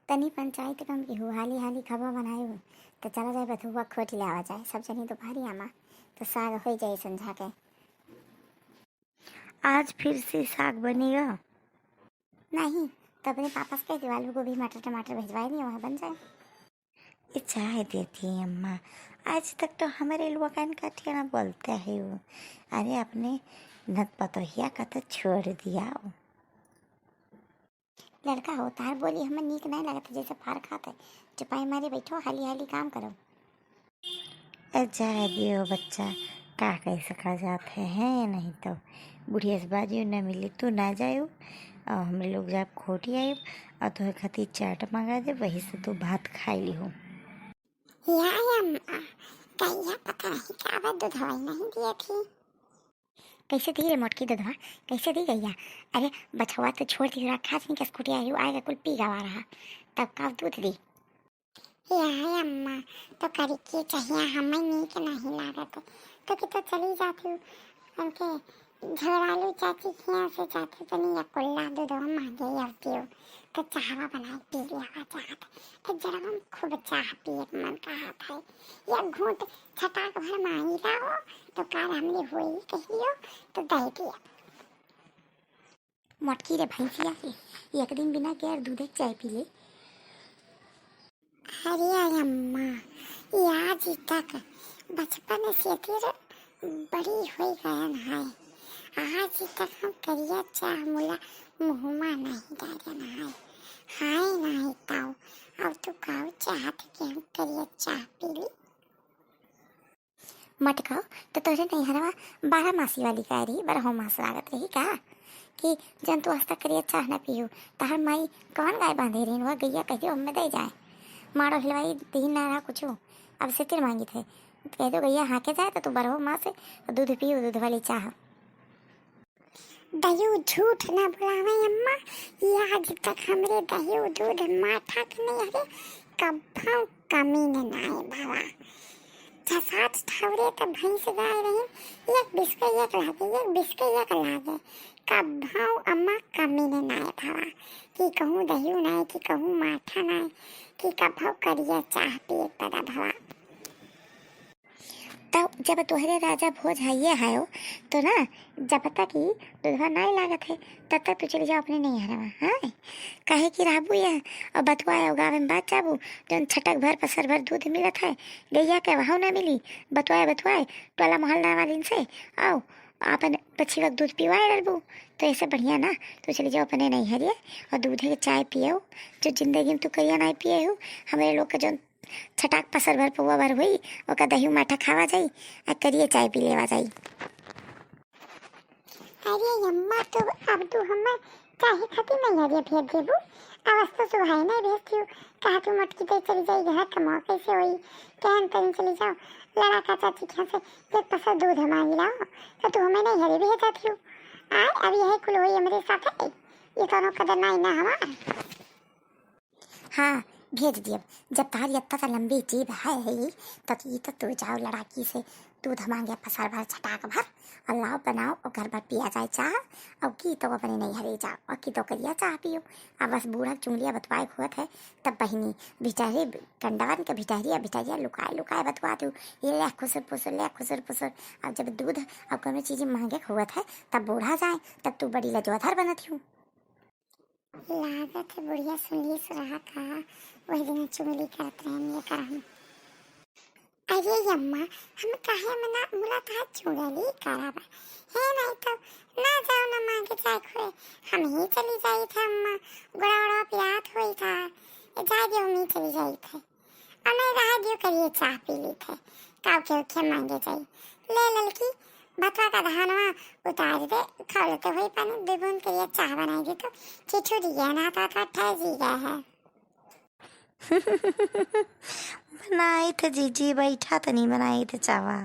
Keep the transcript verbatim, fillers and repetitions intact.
तनी पंचायत कम की हु, हाली हाली खाबा बनाए हु, तो चला जाए बथुआ खोट ले आवा जाए, सब जनी दोपहरिया मा, तो साग होइ जाए संझा के। आज फिर से साग बनेगा? नहीं, तो अपने पापा से कह दियो, आलू गोभी मटर टमाटर भिजवाए दियो, वहाँ बन जाए। ए, जाए देती अम्मा, आज तक तो हमरे लोगन का ठेना बोलते है वो। अरे, अपने नत पतोहिया का तो छोड़ दिया वो। लड़का हो, तार बोली हमें नीक नहीं लगत, जैसे फार खात है। चुपाई मारी बैठो, हाली हाली काम करो। ए, जाए दियो बच्चा, का कह सका जात है, है नहीं तो बुढ़िया से बाजियो न मिली, तू ना जायो, और हमरे लोग जाब खोटी आइब, और तोहे खातिर चाट मंगा दे, वही से तू भात खाई लिहो। या अम्मा, गैया पता नहीं का बा, दूधवा ही नहीं दिए थी। कैसे दी रे मोटकी दूधवा, कैसे दी गैया? अरे बछवा तो छोड़ दी, रखा थी, कस कुटिया ही आएगा, कुल पी गवा रहा, तब का दूध दी? या अम्मा, तो करी के चाहिए, हमें नीक नहीं लागत, तो कि तो चली जाती हूँ, उनके झगड़ालू चाची के यहाँ से जाती तनी या कुल्ला दूधवा मांगे या पियो, तो चाहवा बनाए पी लिया चाहत। ए जरा हम खूब चाह पिए के मन कहत है, या घूंट छटाक भर मांगी लाओ, तो काल हमने होई कहियो, तो दे दिया। मोटकी रे भैंसिया के, एक दिन बिना गैर दूधे के चाय पी ले। अरे अम्मा, ये आज तक बचपन से तेरे बड़ी होई गयन है, आज तक हम करिया चाह मुला मुँहमा नहीं डालन है। हाय नहीं ताऊ, अब तू काऊ चाहत कि हम करिया चाह पी ली? मटकाओ, तो तोहरे नैहरवा बारह मासी वाली गाय रही, बारहो मास लागत रही का? कि जन तू आज तक करिया चाह न पीहू, तहर माई कवन गाय बांधे रही, वह गैया कह दियो हमें दे जाए, मारो हिलवाई दही ना रहा कुछ, अब से तिर मांगी थे, कह दो गैया हाँके जाए तो तू बारहो मास दूध पीहू, दूध वाली चाह। दहियो झूठ ना बोलावे अम्मा, ये आज तक हमरे दहियो दूध माठा के नहीं हरे कब्बो कमी ने नाय भवा। छसात ठौरे त भैंस गाय रही, एक बिस्के एक लागे, एक बिस्के एक लागे, कब्बो अम्मा कमी ने नाय भवा। कि कहूँ दहियो नाय, कि कहूँ माठा नाय, कि कब्बो करिया चाह पिए पदा भवा। तब जब तोहरे राजा भोज हइये हयो, तो ना, जब तक ई दूधवा नाय लागत है, तब तक तू चली जाओ अपने नैहरवा, हाँ? काहे कि रहबू या, और बतुआ या गावे में बात जाबू, जौन छटक भर पसर भर दूध मिलत है, गैया के वहौ ना मिली, बतुआए बतुआए, टोला मोहल्ला वालिन से, आओ, आपन पछिवा के दूध पिवाए डरबू, तो ऐसे बढ़िया ना, तू चली जाओ अपने नैहरिया, और दूधे के चाय पियो, जो जिंदगी में तू करिया नाय पिए हो, हमरे लोग के जौन छटाक पसर भर पौवा भर होई, ओका दही माठा खावा जाई, आ करिए चाय पी लेवा जाई। अरे अम्मा, तो अब तू हमें चाहे खातिर नैहरिया भेज देबू, अब अस तो सुभाई नहीं भेजती हूँ, कहा तू मोटकी दे चली जाई घर, कमाओ कैसे होई, कहन तनी चली जाओ, लड़ा का चाची के यहाँ से एक पसर दूध मांगी लाओ, तो तू हमें नैहरिया भेज जाती हूँ। आ, अब यह कुल होई हमरे साथ है, ये दोनों कदर नाई ना हमार। हाँ, भेज दियब। जब तहार यत्ता त लंबी जीभ है ही, त ई त तू जाओ लड़ाकी से दूध मांगे पसार भर छटाक भर, और लाओ बनाओ, और घर भर पिया जाए चाह, और की तो अपने नैहरे जाओ, और की तो करिया चाह पियो। अब बस बूढ़ा चुंगलिया बतवाए खोत है, तब बहिनी भिटहरी कंडवन के भिटहरिया भिटहरिया लुकाए लुकाए बतवा दू, ये ले खुसुर पुसुर, ले खुसुर पुसुर। अब जब दूध और कोनो चीज मांगे खोत है, तब बूढ़ा जाए, तब तू बड़ी लजवाधर बनत हूँ। लागत है बुढ़िया सुनली सुरहा का, वही दिन चुगली करत रहन ये करम। अरे अम्मा, हम काहे मना मुलाकात चुगली करब? हे नहीं तो ना जाओ ना मांगे जाए खोए, हम ही चली जाई थे अम्मा, गोड़ा ओड़ा पिरात होई था, ए जाए दियो हम ही चली जाई थे। अमे रहा दियो करिए चाह पी ली थे, काव के उखे मांगे जाई। ले ललकी, भतवा का धानवा उतार दे, खौलते हुई पानी दुई बूंद करिए चाह बनाई दे तो ठिठुरी गया ना तो अथवा ठहर जी गया है। बनाई थे जीजी, बैठा तनी बनाई थे चावा।